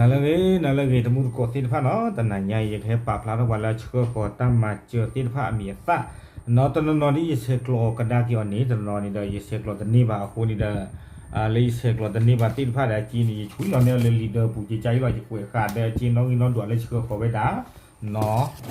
နၤလၢအဂ့ၤ နၤလၢအဂ့ၤ တမူတကိးသ့ၣ်တဖၣ်နီၤ, တနၤညါအံၤ ယကဟဲပာ်ဖျါထီၣ်ပှၤလၢဆှၢဃီၤတၢ်မၤစၢၤသ့ၣ်တဖၣ်အမံၤအသၣ်နီၤ, တနီၤနီၤဒ်ယဆဲးကျိးကဒါက့ၤအီၤန့ၣ် တနီၤနီၤန့ၣ်ဒီး ယဆဲးကျိးတန့ၢ်ဘၣ်အဃိန့ၣ်ဒီး လၢယဆဲးကျိးတန့ၢ်ဘၣ်သ့ၣ်တဖၣ်ဒီး အစ့န့ၣ် ယဆွံလီၤန့ၢ်အီၤလၢလံာ်ဒၢပူၤ ကကါအံၤလီၤ ယကွဲးဃာ်ဒီးအစ့နီၣ်ဂံၢ်နီၣ်ဒွးလၢဆှၢဃီၤဝဲဒၣ်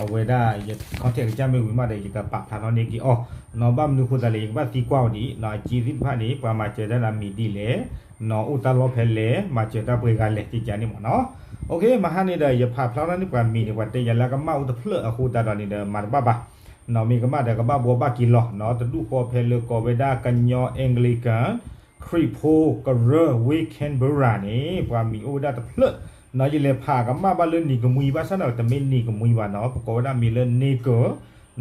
အဝဲဒၣ်ယ contact ကစၢ်မ့ၢ်ဝံၤမးဒီး ယကပာ်ဖျါထီၣ်န့ၢ်က့ၤအီၤနီၤ, ဘၣ်မနုၤအဃိသတးလဲၣ် ယကဘၣ်သံကွၢ်အီၤဒ်အံၤနီၤ, အစ့သ့ၣ်တဖၣ်န့ၣ် ပှၤမၤစၢၤတၢ်ဒီးမံၤဒ်လဲၣ်နီၤ, အိၣ်တၢ်လီၢ်ဖဲလဲၣ်, မၤစၢၤတၢ်ပှဲၤဂၤလဲၣ် ကကါန့ၣ်မ့ၢ်နီၤ. မဟါန့ၣ်ဒီး ယဖးဖျါထီၣ်န့ၢ်ပှၤမံၤန့ၣ် ပှၤတဲယၤလၢကမၣ်အိၣ်တဖျၢၣ်အဃိသတးဒီးန့ၣ်ဒီး မၤတဘၣ်ဘၣ်နီၤ, မ့ၢ်ကမၣ်ဒီးကဘၣ်ဘှီဘၣ်က့ၤလီၤနီၤ, တဒူၣ်ဃီဖဲလၢကိးဝဲဒၣ်ကညီ Anglican ခရံာ်ဖိကရၢဝ့ၢ် Canberra န့ၣ် ပှၤမံၤအိၣ်ဝဲဒၣ်တဖျၢၣ်နီၤ, ယလဲၤဖးကမၣ်ဘၣ်လၢနံၤကမှံဘၣ်ဆၣ်ဒီး တမ့ၢ်နံၤကမှံဘၣ်နီၤ, ပကိးဝဲဒၣ်မံၤလၢ Nigel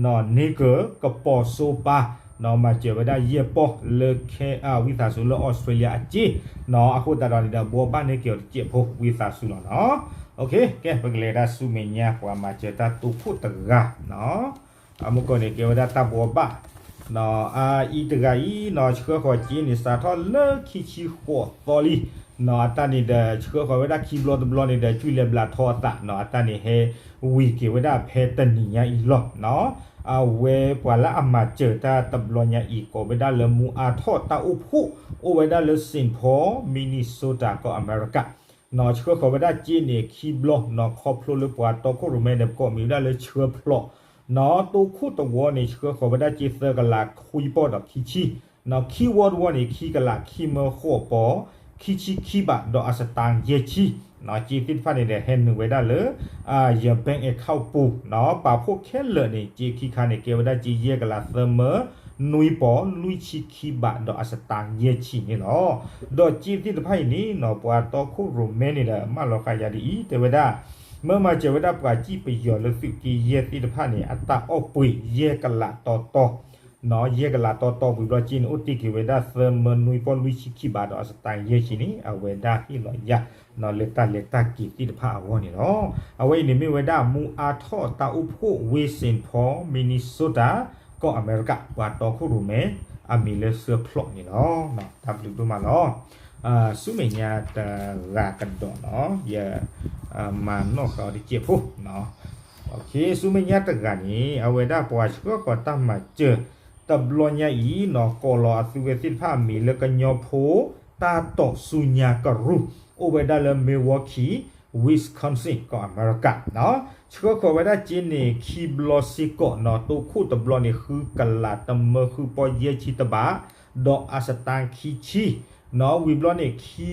နီၤ, Nigel ကပီၤစိပၤနီၤ, မၤစၢၤဝဲဒၣ်ယဲၢ်ပီၢ်လၢ ဝံသးစူၤလၢ Australia အစ့နီၤ, အဃိသတးဒီးန့ၣ်ဒီး ဘှီဘၣ်န့ၢ်က့ၤအီၤတစဲးဖိ ဝံသးစူၤလီၤနီၤ. ကဲ ပကလဲၤဒၣ်ဆူမဲာ်ညါ ပှၤမၤစၢၤတၢ်တိခိၣ်တဂၤနီၤ, အမူကီၢ်န့ၣ် ကဲဝဲဒၣ်တၢ်ဘှီဘၣ်နီၤ, အအံၤတဂၤအံၤနီၤ ဆှၢဃီၤစ့န့ၣ် စးထီၣ်လၢခံဆံဃိးသီလံနီၤ, အတၢ်န့ၣ်ဒီး ဆှၢဃီၤဝဲဒၣ်ခံဘျီတဘျီန့ၣ်ဒီး ကွံာ်လဲၤဘျးထီအသးနီၤ, အတၢ်န့ၣ်ဟဲဝံၤက့ၤဝဲဒၣ်ဖဲတနံၤညါအံၤလီၤ. အဝဲပှၤလၢအမၤစၢၤတၢ်တဘျီညါအံၤ ကိးဝဲဒၣ်လၢမူအါထီၣ်တၢ်အိၣ်ဖှိၣ် အိၣ်ဝဲဒၣ်လၢ Saint Paul Minnesota ကီၢ်အမဲရကၤနီၤ, ဆှၢဃီၤဝဲဒၣ်စ့န့ၣ် ခံဘျီနီၤ, ခီဖျိလၢပှၤတီခိၣ်ရိၣ်မဲန့ၣ် ပကိးမံၤဝဲဒၣ်လၢဆှၢဖျိးနီၤ, တိခိၣ်တဝီန့ၣ် ဆှၢဃီၤဝဲဒၣ်စ့သၢကလးခွံပီၢ်ဒီးခံဆံနီၤ, ခံဝီတဝီန့ၣ် ခံကလးခံမၢဃိးပီၢ် ခံဆံခံဘးဒီးအစတါယဲၢ်ဆံနီၤ, စ့သ့ၣ်တဖၣ်န့ၣ်ဒီး ဟဲနုာ်ဝဲဒၣ်လၢ ယ bank account ပူၤနီၤ, ပာ်ဖှိၣ်ခဲလၢာ်န့ၣ် စ့ခံခါန့ၣ် ကဲဝဲဒၣ်စ့ယဲၢ်ကလးသၢမၢနွံပီၢ်လွံၢ်ဆံခံဘးဒီးအစတါယဲၢ်ဆံန့ၣ်လီၤ. ဒီးစ့သ့ၣ်တဖၣ်အံၤန့ၣ်နီၤ ပှၤတီခိၣ်ရိၣ်မဲန့ၣ်ဒီး မၢလီၤဃာ်ယၤဒ်အံၤ တဲဝဲဒၣ် မၢမၤစၢၤဝဲဒၣ်ပှၤစံၣ်ပယီၤလၢသုးက့ယဲၢ်သ့ၣ်တဖၣ်န့ၣ် အတၢ်အီၣ်ပှ့ၤယဲၢ်ကလးတီတီ ယဲၢ်ကလးတီတီ ဝံၤဘျီစ့န့ၣ် အိၣ်တ့ၢ်က့ၤဝဲဒၣ်သၢမၢနွံပီၢ်လွံၢ်ဆံခံဘးဒီးအစတါယဲၢ်ဆံန့ၣ် အဝဲဒၣ်ဟ့ၣ်လီၤယၤနီၤ လၢတၢ်လဲၤတၢ်က့ၤသ့ၣ်တဖၣ်အဂီၢ်န့ၣ်လီၤ. အဝဲအံၤန့ၣ်မ့ၢ်ဝဲဒၣ်မူအါထီၣ်တၢ်အိၣ်ဖှိၣ်ဝ့ၢ် Saint Paul Minnesota ကီၢ်အမဲရကၤ ပှၤတီခိၣ်ရိၣ်မဲ အမံၤလၢဆှၢဖျိးန့ၣ်လီၤ. တၢ်ဘျုးဒိၣ်မးလီၤ. ဆူမဲာ်ညါတဂၤကဒီးနီၤ ယ မၤနီၣ်ဃာ်အီၤတစဲးဖိ ဆူမဲာ်ညါတဂၤန့ၣ် အဝဲဒၣ်ပှၤဆှၢဃီၤတၢ်မၤစၢၤ တဘျီညါအံၤနီၤ ကိးလီၤအသုဝဲသ့ၣ်တဖၣ်အမံၤလၢကညီဖိတၢ်တိာ်ဆူညါကရူၢ် အိၣ်ဝဲဒၣ်လၢ Milwaukee Wisconsin ကီၢ်အမဲရကၤနီၤ ဆှၢဃီၤဝဲဒၣ်စ့န့ၣ် ခံဘျီစ့ၢ်ကီးနီၤ တိခိၣ်တဘျီန့ၣ် ဃုကလးတမၢဃုပီၢ်ယဲၢ်ဆံတဘး ဒီးအစတါခံဆံနီၤ ဝံၤဘျီန့ၣ် ခံဘျီ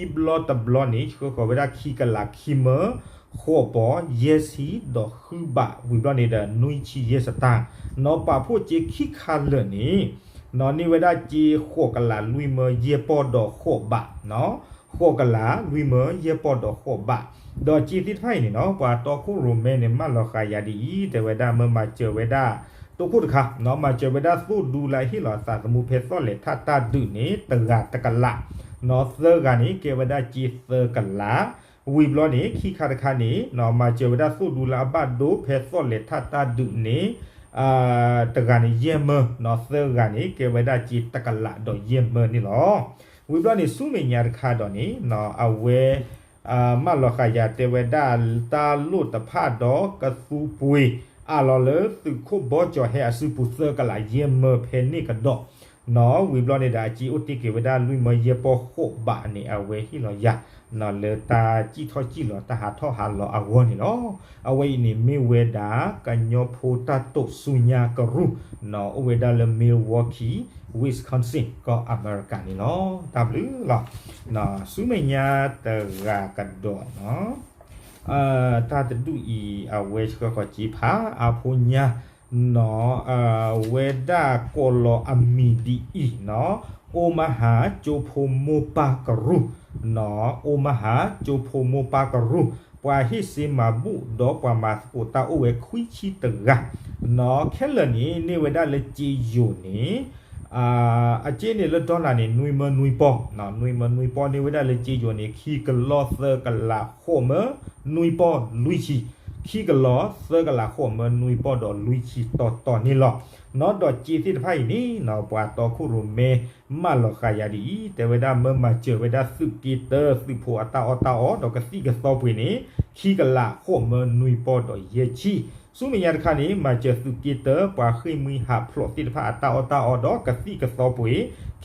တဘျီန့ၣ် ဆှၢဃီၤဝဲဒၣ်ခံကလးခံမၢ ဃိးပီၢ်ယဲၢ်ဆံဒီးဃုဘး ဝံၤဘျီန့ၣ်ဒီး နွံဆံယဲၢ်စတါနီၤ ပာ်ဖှိၣ်စ့ခံခါလၢာ်န့ၣ်နီၤ န့ၢ်ဝဲဒၣ်စ့ဃိးကလးလွံၢ်မၢယဲၢ်ပီၢ်ဒီးဃိးဘးနီၤ ဃိးကလးလွံၢ်မၢယဲၢ်ပီၢ်ဒီးဃိးဘး ဒီးစ့သ့ၣ်တဖၣ်အံၤန့ၣ်နီၤ ပှၤတီခိၣ်ရိၣ်မဲန့ၣ် မၢလီၤဃာ်ယၤဒ်အံၤ တဲဝဲဒၣ်မၢမၤစၢၤဝဲဒၣ် တိခိၣ်တခါနီၤ မၤစၢၤဝဲဒၣ်သိၣ်ဒူလၢအဟ့ၣ်လီၤအသးသမူဖဲသီၣ်လဲၤထၣ်တၢ်ဒုးန့ၣ် တဂၤတကလးနီၤ သၢဂၤန့ၣ် ကဲဝဲဒၣ်စ့သၢကလး ဝံၤဘျီန့ၣ် ခံခါတခါန့ၣ်နီၤ မၤစၢၤဝဲဒၣ်သိၣ်ဒူလၢအဘၣ်ဒိဖဲသီၣ်လဲၤထၣ်တၢ်ဒုးန့ၣ် တဂၤန့ၣ်ယဲၢ်မၢနီၤ သၢဂၤန့ၣ် ကဲဝဲဒၣ်စ့တကလးဒီးယဲၢ်မၢန့ၣ်လီၤ. ဝံၤဘျီန့ၣ် ဆူမဲာ်ညါတခါဒီးန့ၣ်နီၤ အဝဲ မၢလီၤဃာ်ယၤတဲဝဲဒၣ် တၢ်လိၣ်တဖၣ်ဒီးကသူပှ့ၤ အးလီၤလၢသုးခိၣ်ဘီကၠီၤဟဲအစုပူၤသၢကလးယဲၢ်မၢဖဲန့ၣ်ကဒီးနီၤ ဝံၤဘျီန့ၣ်ဒီး အစ့အိၣ်တ့ၢ်က့ၤဝဲဒၣ်လွံၢ်မၢယဲၢ်ပီၢ်ဃိးဘးန့ၣ် အဝဲဟ့ၣ်လီၤယၤနီၤ လၢတၢ်စံၣ်ထီၣ်စံၣ်လီၤတၢ်ဟးထီၣ်ဟးလီၤအဂီၢ်န့ၣ်လီၤ. အဝဲအံၤန့ၣ်မ့ၢ်ဝဲဒၣ် ကညီဖိတၢ်တိာ်ဆူညါကရူၢ်နီၤ အိၣ်ဝဲဒၣ်လၢ Milwaukee Wisconsin ကီၢ်အမဲရကၤန့ၣ်လီၤ. တၢ်ဘျုးလီၤ. ဆူမဲာ်ညါတဂၤကဒီးနီၤ တၢ်တဒူၣ်အံၤ အဝဲဆှၢဃီၤစ့ဖးအါဖိညါ နီၤ ဝဲဒၣ်ကိးလီၤအမံၤဒ်အံၤနီၤ အိမဟါကၠိဖိမိၢ်ပၢ်ကရူၢ်နီၤ အိမဟါကၠိဖိမိၢ်ပၢ်ကရူၢ် ပှၤဟ့ၣ်စ့မၤဘူၣ်ဒီးပှၤမၤသကိးတၢ်အိၣ်ဝဲခွံဆံတဂၤနီၤ ခဲလၢာ်န့ၣ် န့ၢ်ဝဲဒၣ်လၢစ့ယိၤန့ၣ် အစ့န့ၣ်လၢ dollar န့ၣ် နွံမၢနွံပီၢ်နီၤ နွံမၢနွံပီၢ် န့ၢ်ဝဲဒၣ်လၢစ့ယိၤန့ၣ် ခံကလီၢ်သၢကလးဃိးမၢနွံပီၢ်လွံၢ်ဆံ ခံကလီၢ်သၢကလးဃိးမၢနွံပီၢ်ဒီးလွံၢ်ဆံတီတီန့ၣ်လီၤ. နီၢ်ဒီးစ့သ့ၣ်တဖၣ်အံၤန့ၣ် ပှၤတီခိၣ်ရိၣ်မဲမၢလီၤဃာ်ယၤဒ်အံၤ, တဲဝဲဒၣ်မၢမၤစၢၤဝဲဒၣ်သုးက့တၢ သုးဖိအတၢ်အီၣ်တၢ်အီဒီးကသံၣ်ကသီပှ့ၤန့ၣ် ခံကလးဃိးမၢနွံပီၢ်ဒီးယဲၢ်ဆံ. ဆူမဲာ်ညါတခါန့ၣ် မၤစၢၤသုးက့တၢ ပှၤဃ့ၢ်မှံဟးဖျိးသ့ၣ်တဖၣ်အတၢ်အီၣ်တၢ်အီဒီးကသံၣ်ကသီပှ့ၤ ခံကလး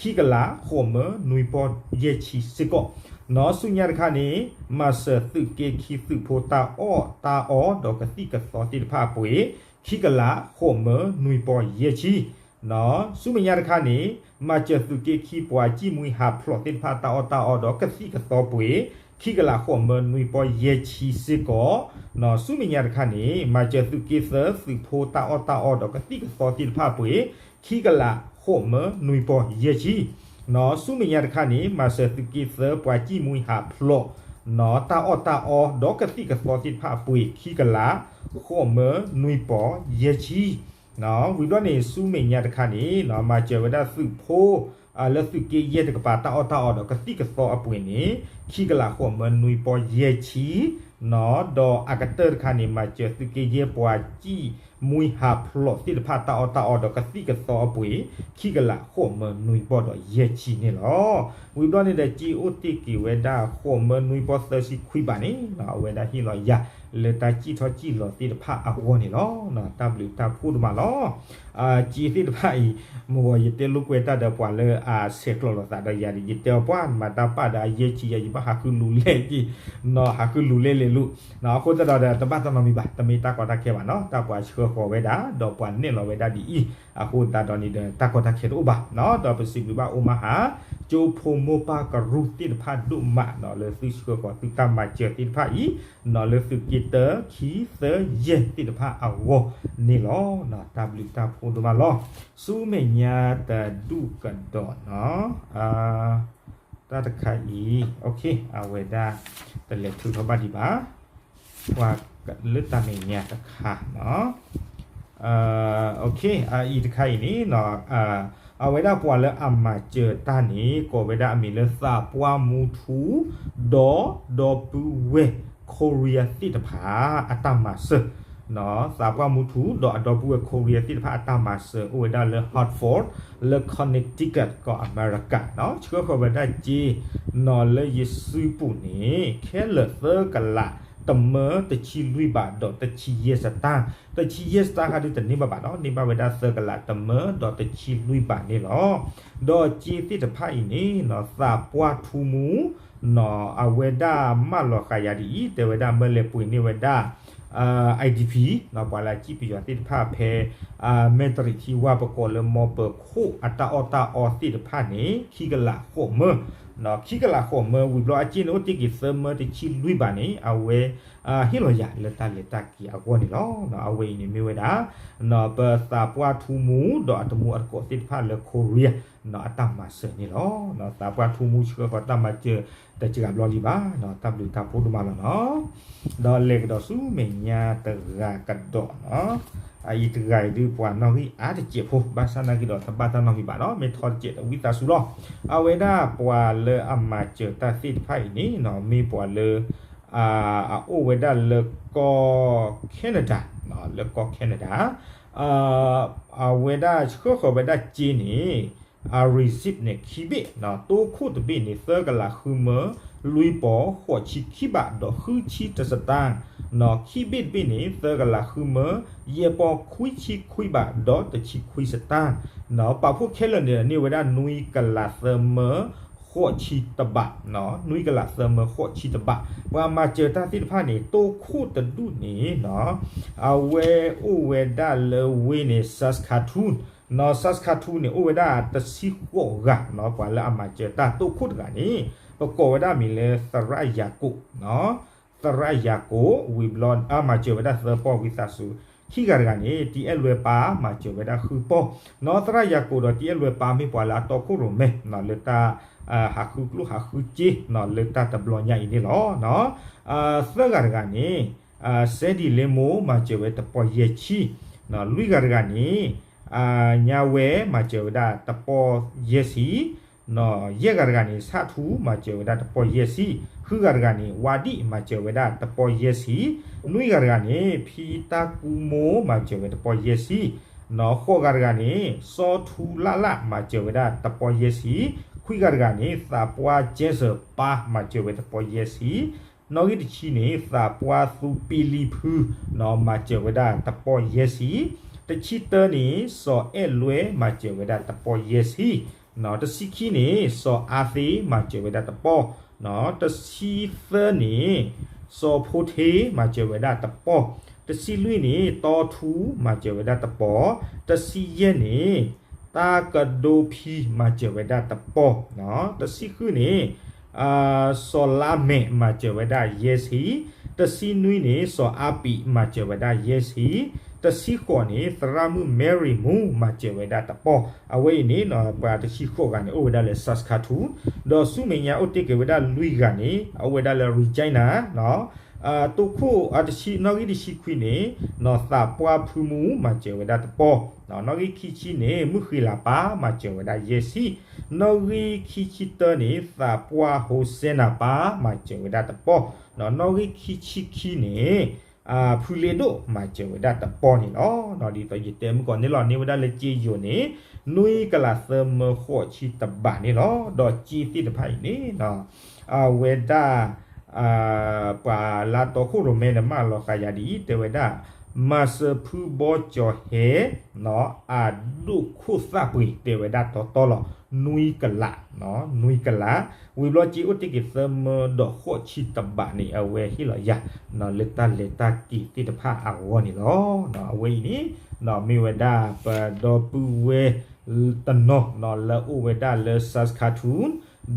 ဃိးမၢနွံပီၢ်ယဲၢ်ဆံစ့ၢ်ကီး. နီၢ်ဆူမဲာ်ညါတခါန့ၣ် မၤစၢၤသုးက့ခံသုးဖိတၢ်အီၣ်တၢ်အီဒီးကသံၣ်ကသီသ့ၣ်တဖၣ်အပှ့ၤ ခံကလးဃိးမၢနွံပီၢ်ယဲၢ်ဆံ. နီၢ်ဆူမဲာ်ညါတခါန့ၣ် မၤစၢၤသုးက့ခံပှၤဃ့ၢ်မှံဟးဖျိးသ့ၣ်တဖၣ်တၢ်အီၣ်တၢ်အီဒီးကသံၣ်ကသီပှ့ၤ ခံကလးဃိးမၢနွံပီၢ်ယဲၢ်ဆံစ့ၢ်ကီး. နီၢ်ဆူမဲာ်ညါတခါန့ၣ် မၤစၢၤသုးက့သၢသုးဖိတၢ်အီၣ်တၢ်အီဒီးကသံၣ်ကသီသ့ၣ်တဖၣ်ပှ့ၤ ခံကလးဃိးမၢနွံပီၢ်ယဲၢ်ဆံ. နီၢ်ဆူမဲာ်ညါတခါန့ၣ် မၤစၢၤသုးက့သၢပှၤဃ့ၢ်မှံဟးဖျိး နီၢ်တၢ်အီၣ်တၢ်အီဒီးကသံၣ်ကသီသ့ၣ်တဖၣ်အပှ့ၤ ခံကလးဃိးမၢနွံပီၢ်ယဲၢ်ဆံ. ဝံၤဘျီန့ၣ် ဆူမဲာ်ညါတခါန့ၣ် မၤစၢၤဝဲဒၣ်သုးဖိ လၢသုးက့ယဲၢ်တကပၤတၢ်အီၣ်တၢ်အီဒီးကသံၣ်ကသီအပှ့ၤန့ၣ် ခံကလးဃိးမၢနွံပီၢ်ယဲၢ်ဆံ. နီၢ်ဒီးအကတၢၢ်တခါန့ၣ် မၤစၢၤသုးက့ယဲၢ်ပှၤဃ့ၢ်မှံဟးဖျိးသ့ၣ်တဖၣ်တၢ်အီၣ်တၢ်အီဒီးကသံၣ်ကသီအပှ့ၤ ခံကလးဃိးမၢနွံပီၢ်ဒီးယဲၢ်ဆံန့ၣ်လီၤ. ဝံၤဘျီန့ၣ်ဒီး စ့အိၣ်တ့ၢ်က့ၤဝဲဒၣ်ဃိးမၢနွံပီၢ်သၢဆံခွံဘးန့ၣ် အဝဲဒၣ်ဟ့ၣ်လီၤယၤလၢတၢ်စံၣ်ထီၣ်စံၣ်လီၤသ့ၣ်တဖၣ်အဂီၢ်န့ၣ်လီၤ. တၢ်ဘျုးတၢ်ဖှိၣ်ဒိၣ်မးလီၤ. စ့သ့ၣ်တဖၣ်အံၤ မ့ၢ်ဂီၤ ယတဲလိာ်ကွဲတၢ်ဒီးပှၤလၢအဆဲးကျိးလိာ်သးဒီးယၤဒီး ယတဲအီၤပှၤမၤတၢ်ပာ်ဒီးအယဲၢ်ဆံယၤ ယဘၣ်ဟးဃုလူၤလဲၣ်က့ၤ နီၢ်ဟးဃုလူၤလဲၣ်လဲၤလူၤ အဃိသတးဒီး တဘၣ်တၢ်နီတမံၤဘၣ် တမ့ၢ်တၢ်ကီတၢ်ခဲဘၣ်နီၢ် တၢ်ပှၤဆှၢဃီၤဝဲဒၣ် ဒီးပှၤနဲၣ်လီၤဝဲဒၣ်ဒ်အံၤ အဃိသတးဒီးန့ၣ်ဒီး တၢ်ကီတၢ်ခဲတအိၣ်ဘၣ်နီၢ် ဒီးပစံးဘျုးဘၣ်အိၣ်မးဟး ကၠိဖိမိၢ်ပၢ်ကရူၢ်သ့ၣ်တဖၣ်ဒိၣ်မးနီၢ် လၢသုဆှၢဃီၤသုတၢ်မၤစၢၤသ့ၣ်တဖၣ်အံၤ နီၢ်လၢသုးက့တၢ ခံ သၢ ယဲၢ်သ့ၣ်တဖၣ်အဂီၢ်န့ၣ်လီၤ. တၢ်ဘျုးတၢ်ဖှိၣ်ဒိၣ်မးလီၤ. ဆူမဲာ်ညါတဒူၣ်ကဒီးနီၢ် တၢ်တခါအံၤ အဝဲဒၣ် တလဲၤထုးထီၣ်ဘၣ်ဒံးဘၣ် ပှၤလၢတၢ်မဲာ်ညါတခါနီၢ် အံၤတခါအံၤန့ၣ် အဝဲဒၣ်ပှၤလၢအမၤစၢၤတၢ်န့ၣ် ကိးဝဲဒၣ်အမံၤလၢသးပှၢ်မူထူ ဒီးဒီပုၢ်ဝဲၢ် Korea သ့ၣ်တဖၣ် အတၢ်မၤစၢၤ သးပှၢ်မူထူ ဒီးအဒီပုၢ်ဝဲၢ် Korea သ့ၣ်တဖၣ်အတၢ်မၤစၢၤ အိၣ်ဝဲဒၣ်လၢ Hartford လၢ Connecticut ကီၢ်အမဲရကၤနီၢ် ဆှၢဃီၤဝဲဒၣ်စ့ နီၢ်လၢယစုပူၤန့ၣ် ခဲလၢာ်သၢကလး တမၢတဆံလွံၢ်ဘး ဒီးတဆံယဲၢ်စတၢၢ် တဆံယဲၢ်စတၢၢ်ဟးဒုတန့ၢ်ဘၣ်ဘၣ်နီၢ် န့ၢ်ဘၣ်ဝဲဒၣ်သၢကလးတမၢ ဒီးတဆံလွံၢ်ဘးန့ၣ်လီၤ. ဒီးစ့သ့ၣ်တဖၣ်အံၤန့ၣ် သးပှၢ်ထူမူ နီၢ် အဝဲဒၣ်မၢလီၤဃာ်ယၤဒ်အံၤ တဲဝဲဒၣ်မၢလဲၤပှ့ၤန့ၢ်ဝဲဒၣ် IDP နီၢ် ပှၤလၢအစံၣ်ပယီၤသ့ၣ်တဖၣ်ဖဲ မဲၣ်တရံးထံဝါ ပကိးလၢမီပၢၤခိၣ်အတၢ်အီၣ်တၢ်အီသ့ၣ်တဖၣ်န့ၣ် ခံကလးဃိးမၢ ခံကလးဃိးမၢ ဝံၤဘျီအစ့န့ၣ်အိၣ်တ့ၢ်က့ၤသၢမၢတဆံလွံၢ်ဘးန့ၣ် အဝဲ ဟ့ၣ်လီၤယၤလၢတၢ်လဲၤတၢ်က့ၤအဂီၢ်န့ၣ်လီၤ. အဝဲအံၤန့ၣ်မ့ၢ်ဝဲဒၣ် ပသးပှၢ်ထူမူ ဒီးအတမူအတကိးသ့ၣ်တဖၣ်လၢ Korea နီၢ် အတၢ်မၤစၢၤန့ၣ်လီၤ. သးပှၢ်ထူမူဆှၢဃီၤတၢ်မၤစၢၤ တစှၤဘျီလံဘၣ် တၢ်ဘျုးတၢ်ဖှိၣ်ဒိၣ်မးလီၤနီၢ်. ဒီးလဲၤကဒီးဆူမဲာ်ညါတဂၤကဒီးနီၢ် အအံၤတဂၤအံၤဒုးပှၤနီၣ်ဂံၢ်အါတစဲးဖိ ဘၣ်ဆၣ်နာ်က့ဒီးတဘၣ်တၢ်နီတမံၤဘၣ်နီၢ် မ့ၢ်ထီတစဲးတဝံသးစူၤလီၤ. အဝဲဒၣ်ပှၤလၢအမၤစၢၤတၢ်သ့ၣ်တဖၣ်အံၤန့ၣ်နီၢ် မ့ၢ်ပှၤလၢ အအိၣ်ဝဲဒၣ်လၢကီၢ် Canada နီၢ် လၢကီၢ် Canada အဝဲဒၣ်ဆှၢဃီၤဝဲဒၣ်စ့န့ၣ် အ receipt န့ၣ် ခံဘ့ၣ်နီၢ် တိခိၣ်တဘ့ၣ်န့ၣ် သၢကလးဃုမၢ လွံၢ်ပီၢ် ဃိးဆံခံဘး ဒီးဃုဆံတစတၢၢ် နီၢ် ခံဘ့ၣ်တဘ့ၣ်န့ၣ် သၢကလးဃုမၢ ယဲၢ်ပီၢ် ခွံဆံခွံဘး ဒီးတဆံခွံစတၢၢ် နီၢ် ပာ်ဖှိၣ်ခဲလၢာ်န့ၣ် န့ၢ်ဝဲဒၣ်နွံကလးသၢမၢ ဃိးဆံတဘး နီၢ် နွံကလးသၢမၢ ဃိးဆံတဘး ပှၤမၤစၢၤတၢ်သ့ၣ်တဖၣ်န့ၣ် တိခိၣ်တဒူၣ်န့ၣ်နီၢ် အဝဲအိၣ်ဝဲဒၣ်လၢဝ့ၢ်န့ၣ် Saskatoon နီၢ် Saskatoon န့ၣ် အိၣ်ဝဲဒၣ်တဆံဃိးဂၤနီၢ် ပှၤလၢအမၤစၢၤတၢ်တိခိၣ်တဂၤန့ၣ် ပကိးဝဲဒၣ်မံၤလၢသရၣ်ယၤကိာ် နီၢ် သရၣ်ယၤကိာ် ဝံၤဘျီ အမၤစၢၤဝဲဒၣ်သၢပီၢ်ဝံသးစူၤ ခံဂၤတဂၤန့ၣ် တံအဲၣ်လွဲပၢ် မၤစၢၤဝဲဒၣ်ဃုပီၢ် နီၢ် သရၣ်ယၤကိာ်ဒီးတံအဲၣ်လွဲပၢ် မ့ၢ်ပှၤလၢအတီခိၣ်ရိၣ်မဲ နီၢ် လၢတၢ် ဟးဃုကျိၣ်ဟးဃုစ့ နီၢ် လၢတၢ်တဘျီညါအံၤန့ၣ်လီၤ. သၢဂၤတဂၤန့ၣ် စဲဒံးလ့မိၢ် မၤစၢၤဝဲတပီၢ်ယဲၢ်ဆံ လွံၢ်ဂၤတဂၤန့ၣ် ညါဝဲ မၤစၢၤဝဲဒၣ်တပီၢ်ယဲၢ်ဆံ ယဲၢ်ဂၤတဂၤန့ၣ် ဆၣ်ထူ မၤစၢၤဝဲဒၣ်တပီၢ်ယဲၢ်ဆံ, ဃုဂၤတဂၤန့ၣ် ဝါဒံၣ် မၤစၢၤဝဲဒၣ်တပီၢ်ယဲၢ်ဆံ, နွံဂၤတဂၤန့ၣ် ဖံတၢ်ကူမိ မၤစၢၤဝဲတပီၢ်ယဲၢ်ဆံ, ဃိးဂၤတဂၤန့ၣ် စီၤထူလၢ်လၢ် မၤစၢၤဝဲဒၣ်တပီၢ်ယဲၢ်ဆံ, ခွံဂၤတဂၤန့ၣ် သးပှၢ်ကဲစၢၢ်ပၢ် မၤစၢၤဝဲတပီၢ်ယဲၢ်ဆံ, နီၣ်ဂံၢ်တဆံန့ၣ် သးပှၢ်သူပံလံဖု မၤစၢၤဝဲဒၣ်တပီၢ်ယဲၢ်ဆံ, တဆံတၢန့ၣ် စီၤအဲၣ်လွဲ မၤစၢၤဝဲဒၣ်တပီၢ်ယဲၢ်ဆံ, တဆံခံန့ၣ် စီၤအါသ့ မၤစၢၤဝဲဒၣ်တပီၢ်, တဆံသၢန့ၣ် စီၤဖိထ့ မၤစၢၤဝဲဒၣ်တပီၢ်, တဆံလွံၢ်န့ၣ် တီထူ မၤစၢၤဝဲဒၣ်တပီၢ်, တဆံယဲၢ်န့ၣ် တၢ်ကဒိဖံ မၤစၢၤဝဲဒၣ်တပီၢ်, တဆံဃုန့ၣ် စီၤလါမဲာ် မၤစၢၤဝဲဒၣ်ယဲၢ်ဆံ, တဆံနွံန့ၣ် စီၤအါပံး မၤစၢၤဝဲဒၣ်ယဲၢ်ဆံ, တဆံဃိးန့ၣ် သရၣ်မုၣ် Mary Moon မၤစၢၤဝဲဒၣ်တပီၢ်. အဝဲအံၤန့ၣ် ပှၤတဆံဃိးဂၤန့ၣ် အိၣ်ဝဲဒၣ်လၢ Saskatoon, ဒီးဆူမဲာ်ညါအိၣ်တ့ၢ်က့ၤဝဲဒၣ်လွံၢ်ဂၤန့ၣ် အအိၣ်ဝဲဒၣ်လၢ Regina, တိခိၣ်တဆံ နီၣ်ဂံၢ်တဆံခွံန့ၣ် သးပှၢ်ဖုမူ မၤစၢၤဝဲဒၣ်တပီၢ်, နီၣ်ဂံၢ်ခံဆံန့ၣ် မုၢ်ဃ့လးပၢ် မၤစၢၤဝဲဒၣ်ယဲၢ်ဆံ, နီၣ်ဂံၢ်ခံဆံတၢန့ၣ် သးပှၢ်ဟိစဲနၤပၢ် မၤစၢၤဝဲဒၣ်တပီၢ်, နီၣ်ဂံၢ်ခံဆံခံန့ၣ် ဖုလ့ဒိၣ် မၤစၢၤဝဲဒၣ်တပီၢ်န့ၣ်လီၤ. ဒ်သိးယတဲမုၢ်ကီၢ်န့ၣ်လီၤ န့ၢ်ဝဲဒၣ်လၢက့ယိၤန့ၣ် နွံကလးသၢမၢဃိးဆံတဘးန့ၣ်လီၤ. ဒီးက့သ့ၣ်တဖၣ်အံၤန့ၣ် အဝဲဒၣ် ပှၤလၢတီခိၣ်ရိၣ်မဲန့ၣ် မၢလီၤဃာ်ယၤဒ်အံၤ တဲဝဲဒၣ် မၤစၢၤဖုဘီကၠီၤဟဲ အဒိၣ်ခိၣ်သၣ်ပှ့ၤ တဲဝဲဒၣ်တီတီလီၤ နွံကလး, နွံကလး, ဝံၤဘျီက့အိၣ်တ့ၢ်က့ၤသၢမၢဒီးဃိးဆံတဘးန့ၣ် အဝဲဟ့ၣ်လီၤယၤ လၢတၢ်လဲၤတၢ်က့ၤသ့ၣ်တဖၣ်အဂီၢ်န့ၣ်လီၤ. အဝဲအံၤန့ၣ် မ့ၢ်ဝဲဒၣ်ပဒီပုၢ်ဝဲၢ်တနီၤ လၢအိၣ်ဝဲဒၣ်လၢ Saskatoon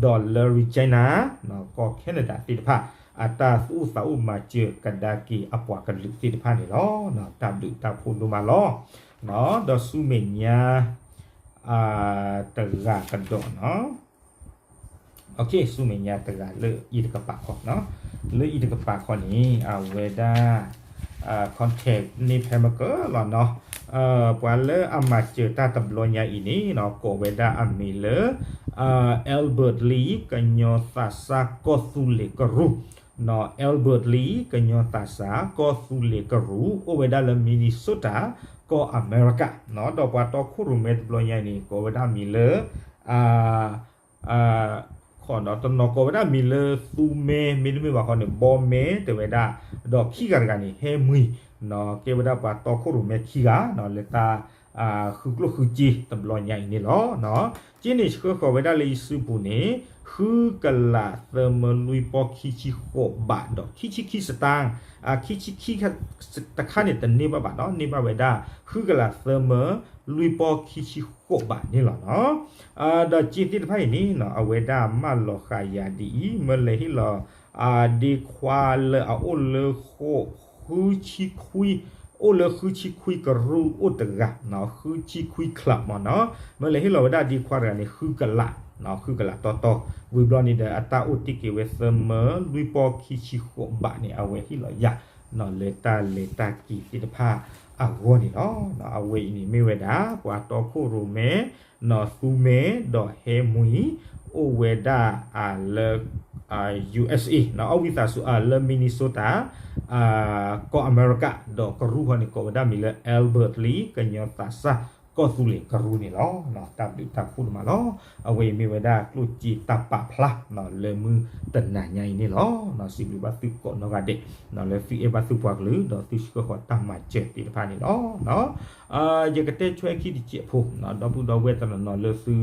ဒီးလၢ Regina ကီၢ် Canada သ့ၣ်တဖၣ် အတၢ်သူၣ်အိၣ်သးအိၣ်မၤစၢၤကဒါက့ၤအပှၤကလုာ်သ့ၣ်တဖၣ်န့ၣ်လီၤ. တၢ်ဘျုးတၢ်ဖှိၣ်ဒိၣ်မးလီၤ. ဒီးဆူမဲာ်ညါ တဂၤကဒီးနီၤ ဆူမဲာ်ညါတဂၤလၢအံၤတကပၤခီ, လၢအံၤတကပၤခီန့ၣ် အဝဲဒၣ် contact န့ၣ်ဖဲမကလီၤနီၤ, ပှၤလၢအမၤစၢၤတၢ်တဘျီညါအံၤန့ၣ် ကိးဝဲဒၣ်အမံၤလၢ Albert Lee ကညီသးစၢ်ကီၢ်သူလ့ၤကရူၢ်, Albert Lee ကညီသးစၢ်ကီၢ်သူလ့ၤကရူၢ် အိၣ်ဝဲဒၣ်လၢ Minnesota ကီၢ်အမဲရကၤ, ဒီးပှၤတီခိၣ်ရိၣ်မဲတဘျီညါအံၤန့ၣ် ကိးဝဲဒၣ်မံၤလၢ တနီၤကိးဝဲဒၣ်မံၤလၢသူမဲ မ့တမ့ၢ်ဘၣ်ဃီန့ၣ် ဘီမဲ တဲဝဲဒၣ်, ဒီးခံဂၤတဂၤန့ၣ် ဟဲမှံၤ, ကဲဝဲဒၣ်ပှၤတီခိၣ်ရိၣ်မဲခံဂၤ လၢတၢ်ဃုကျိၣ်ဃုစ့တဘျီညါအံၤန့ၣ်လီၤ. က့န့ၣ်ဆှၢဃီၤဝဲဒၣ်လၢယစုပူၤန့ၣ် ဃုကလးသၢမၢလွံၢ်ပီၢ်ခံဆံဃိးဘးဒီးခံဆံခံစတၢၢ်, ခံဆံခံတခါန့ၣ်တန့ၢ်ဘၣ်ဘၣ်နီၤ, န့ၢ်ဘၣ်ဝဲဒၣ် ဃုကလးသၢမၢလွံၢ်ပီၢ်ခံဆံဃိးဘးန့ၣ်လီၤနီၤ. ဒီးက့သ့ၣ်တဖၣ်အံၤန့ၣ် အဝဲဒၣ်မၢလီၤဃာ်ယၤဒ်အံၤ မၢလဲၤဟ့ၣ်လီၤ ဒ့ခွါလၢအအိၣ်လၢ ဃုဆံခွံ, အိၣ်လၢဃုဆံခွံကရူၢ်အိၣ်တဂၤ, ဃုဆံခွံ club မ့ၢ်နီၤ, မၢလဲၤဟ့ၣ်လီၤဝဲဒၣ်ဒ့ခွါတဂၤန့ၣ် ဃုကလး, ဃုကလးတီတီ, ဝံၤဘျီန့ၣ်ဒီး အတၢ်အိၣ်တ့ၢ်က့ၤဝဲသၢမၢလွံၢ်ပီၢ်ခံဆံဃိးဘးန့ၣ် အဝဲဟ့ၣ်လီၤယၤ လၢတၢ်လဲၤတၢ်က့ၤသ့ၣ်တဖၣ်အဂီၢ်န့ၣ်လီၤ. အဝဲအံၤန့ၣ်မ့ၢ်ဝဲဒၣ် ပှၤတီခိၣ်ရိၣ်မဲ နီၢ်သူမဲ ဒီးဟဲမှံၤ အိၣ်ဝဲဒၣ်လၢ USA နီၢ် အီၣ်ဝံသးစူၤ လၢ Minnesota ကီၢ်အမဲရကၤ ဒီးကရူၢ်ဃီန့ၣ် ကိးဝဲဒၣ်မံၤလၢ Albert Lee ကညီသးစၢ်ကီၢ်သူလ့ၤကရူၢ်န့ၣ်လီၤ. တၢ်ဘျုးတၢ်ဖှိၣ်ဒိၣ်မးလီၤ. အဝဲအံၤမ့ၢ်ဝဲဒၣ်ကျိၣ်စ့တၢ်ပာ်ဖျါ လၢမုၢ်တနၤညါအံၤန့ၣ်လီၤ. စံးဘျုးဘၣ်သုကိးနီၢ်ဂၤဒဲး လၢသုအဲၣ်ဘၣ်သုပှၤကလုာ် ဒီးသုဆှၢဃီၤတၢ်မၤစၢၤသ့ၣ်တဖၣ်န့ၣ်လီၤ. ယကတဲဆွဲခံတစဲးဖိ ဒီပုၢ်ဒီဝဲၢ်တနီၤနီၤလၢသု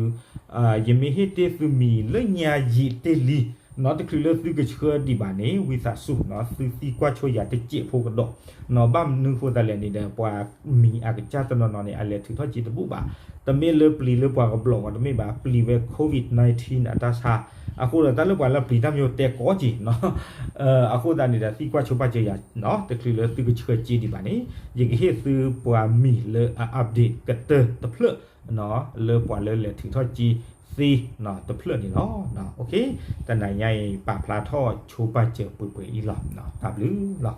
ယမ့ၢ်ဟ့ၣ်တ့ၢ်သုမံၤလၢညါယံာ်တ့ၢ်လံ နီၢ် တချုးလၢသုကဆှၢဒံးဘၣ်န့ၣ် ဝံသးစူၤ နီၢ် သုသံကွၢ်ဆိယၤတစဲးဖိကဒီး နီၢ် ဘၣ်မနုၤဃိသတးလဲၣ်န့ၣ်ဒီး ပှၤမံၤအကစၢ်တနီၤနီၤန့ၣ် အလဲၤထုးထီၣ်စ့တဘူၣ်ဘၣ်. တမ့ၢ်လၢပျံၤလၢပှၤကဘျီးဝဲ တမ့ၢ်ဘၣ် ပျံၤဝဲ COVID nineteen အတၢ်ဆါ အဃိဒီးတၢ်လၢပှၤလၢပျံၤတၢ်မ့ၢ်တဲကိးက့ၤ နီၢ် အဃိသတးန့ၣ်ဒီး သံကွၢ်ဆိပာ်စၢၤယၤ နီၢ် တချုးလၢသုကဆှၢစ့ဒံးဘၣ်န့ၣ် ယကဟ့ၣ်သုပှၤမံၤလၢအ update ကတၢၢ်တဖျၢၣ် နီၢ် လၢပှၤလၢလဲၤထုးထီၣ်စ့သ့ နီၢ် တဖျၢၣ်န့ၣ်လီၤ. တနၤညါအံၤ ပာ်ဖျါထီၣ်ဆိပာ်စၢၤပှဲၤပှဲၤအံၤလီၤ. တၢ်ဘျုးလီၤ.